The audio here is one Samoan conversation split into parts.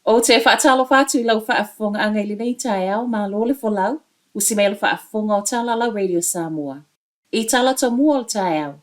Ou te faatalofa atu i lau faafofogaaga i lenei taeao, malo le folau, usi mai le faafofoga o Talalau Radio Samoa. I tala tomua o le taeao.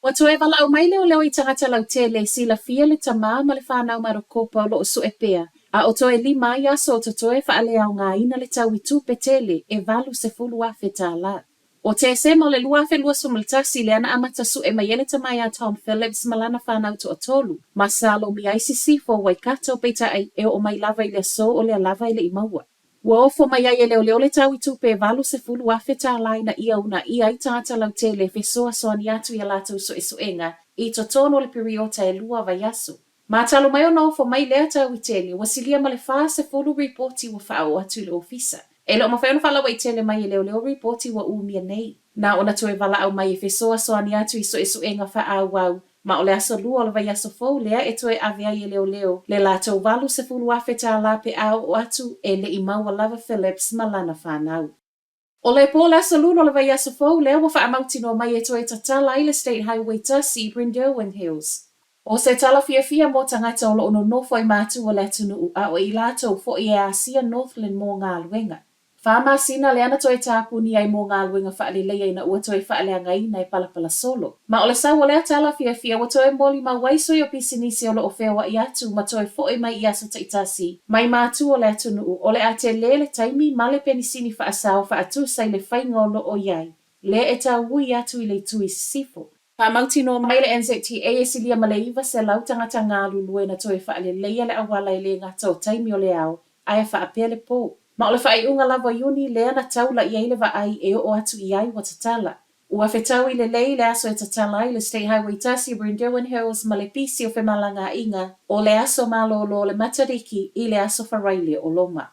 Ua toe valaau mai leoleo i tagata lautele, silafia le tamā ma le fanau marokopa o lo o sue pea, a o toe lima ai aso o totoe faaleaogaina le taui tupe tele e $80,000 tālā. O Tesema o le 2021 lea na amata sue mai ai le tamā iā Tom Phillips ma lana fanau toatolu, ma Salomia i Sisifo o Waikato, peitai e oo mai lava i le aso o lea lava e le i maua. Ua ofo mai ai e leoleo le taui tupe e $80,000 tālā ina ia uunaia ai tagata lautele e fesoasoani atu i a latou suesuega i totonu o le piriota e lua vaiaso. Ma talu mai ona ofo mai lea taui tele, ua silia ma le 40 ripoti ua faaoo atu i le ofisa. E le o mafai ona faalauaitele mai e leoleo ripoti ua umia nei. Na ona toe valaau mai e fesoasoani atu i suesuega faaauau Ma o le aso lua o le vaiaso fou lea e toe ave ai e leoleo le latou $80,000 tālā pe a oo atu e le i maua lava Phillips ma lana fanau. O le pō le aso lua o le vaiaso fou lea ua faamautinoa mai e toe tatala ai le State Highway 1 i Brynderwyn Hills. ʻO se tala fiafia mo tagata o lo o nonofo i mātua o le atunuu a o i latou foi e asia Northland mo galuega. Fā masina lea na toe tāpuni ai mō galuega faaleleia ina ua toe faaleagaina e palapala solo. Ma o le sau o lea tala fiafia ua toe molimau ai sui o pisinisi o lo o feoaʻi atu ma toe foʻi mai i aso taitasi mai mātua o le atunuu o le a telē le taimi ma le penisini faasao faatusa i le faiga o lo o i ai lea e tauui atu i le itu i sisifo. Faamautinoa mai le NZTA e silia ma le 900 tagata galulue na toe faaleleia le auala e le gata o taimi o le ao ae faapea le pō. Ma o le faaiuga lava o Iuni lea na taula i ai le vaai e oo atu i ai ua tatala. Ua fetaui lelei le aso e tatala ai le State Highway 1 i Brynderwyn Hills ma le pisi o femalagaaiga o le aso malōlō o le Matariki i le aso Faraile o Loma.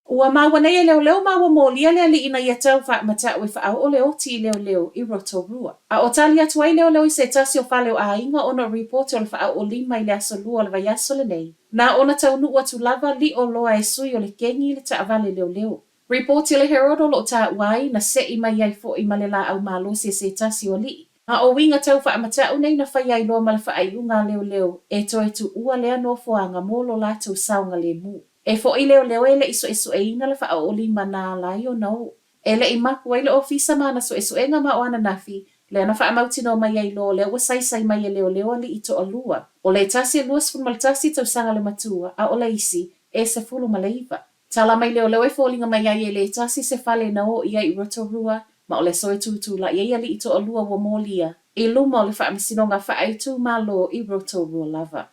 Ua maua nei e leoleo ma ua molia le alii ina ia tau faamatau e faaoo le oti i leoleo i Rotorua. A o tali atu ai leoleo i se tasi o fale o aiga ona o ripoti o le faaoo lima i le aso lua o le vaiaso lenei, na ona taunuu atu lava lio loa e sui o le kengi i le taavale leoleo. Ripoti a le Herald o lo o taua ai na seʻi mai ai foʻi ma le laau malosi e se tasi o alii. A o uiga tau faamatau nei na faia ai loa ma le faaiuga a leoleo e toe tuua lea nofoaga mo lo latou saogalemu. E foʻi leoleo e le i suesueina le faaoo lima na ala ai ona oo. E le i mapu ai le ofisa ma ana suesuega ma o ananafi, lea na faamautinoa mai ai loa o lea ua saisai mai e leoleo alii toalua, o le tasi e 21 tausaga le matua, a o le isi, e 19. Tala mai leoleo e foliga mai ai e le tasi se fale na oo i ai i Rotorua, ma o le aso e tutulai ai alii toalua ua molia i luma o le faamasinoga faaitumalo i Rotorua lava.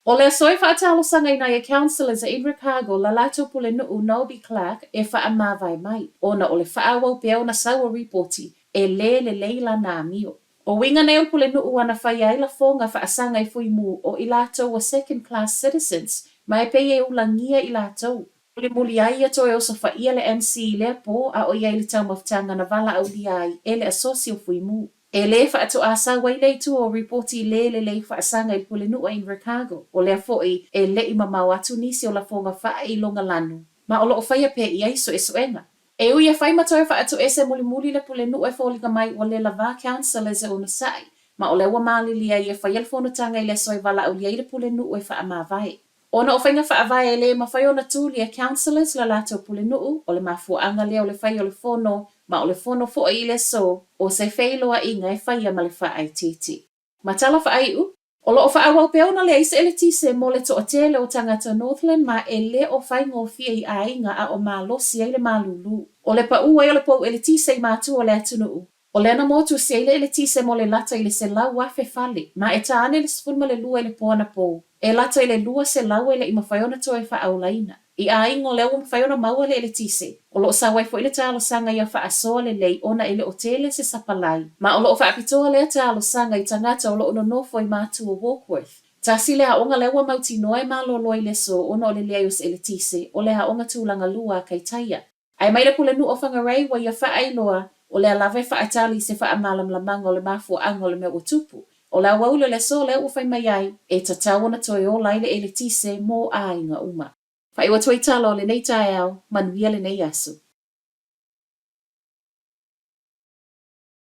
O le aso e faatalosagaina ai e Councillors a Invercargill la latou pulenuu Nobby Clark e faamavae mai, ona o le faaauau pea ona sau o ripoti e le lelei lana amio. O uiga nei o le pulenuu ana faia ai lafoga faasaga i Fuimu o i latou ua second class citizens ma e pei e ulagia i latou. Mulimuli ai ia toe osofaia le MC i lea pō a o i ai le taumafataga na valaaulia ai e le asosi o Fuimu. E le faatoa sau ai le itu o ripoti le lelei faasaga i le pulenuu a Invercargill, o lea foʻi e le i mamao atu nisi o lafoga faailoga lanu, ma o lo o faia pea i ai suesuega. E ui e fai ma toe faatuese mulimuli le pulenuu e foliga mai ua le lavā councillors e onosai, ma o lea ua malilie ai e faia le fonotaga i le aso e valaaulia ai le pulenuu e faamavae. Ona o faiga faavae e le mafai ona tuli e councillors la latou pulenuu, o le mafuaaga lea o le fai o le fono, ma o le fono foʻi i le aso, o se feiloaiga e faia ma le faaitiiti. Ma tala faaiu, o lo o faaauau pea ona leai se eletise mo le toatele o tagata Northland ma e le o faigofie i aiga a o malosi ai le malūlū. O le paʻū ai o le pou eletise i mātua o le atunuu, O lea na motusia ai le eletise mo le lata i le 100,000 fale, ma e tā ane le 12 i le pō anapō, e lata i le 200 e le i mafai ona toe faaolaina. I aiga o lea ua mafai ona maua le eletise, o lo o sau ai foi le talosaga ia faasoa lelei ona e le o tele se sapalai, ma o lo o faapitoa lea talosaga i tagata o lo o nonofo i matua Warkworth. Tasi le aoga lea ua mautinoa e malolo ai le aso ona o le leai o se eletise, o le aoga tulaga lua a Kaitaia. Ae mai le pulenuu o Whangarei ua ia faailoa, o lea lava e faatali i se faamalamalamaga o le mafuaaga o le mea ua tupu. O le aoauli o le aso lea ua fai mai ai, e tatau ona toe ola ai le eletise mo aiga uma. Faaiu atu ai tala o lenei taeao, manuia lenei aso.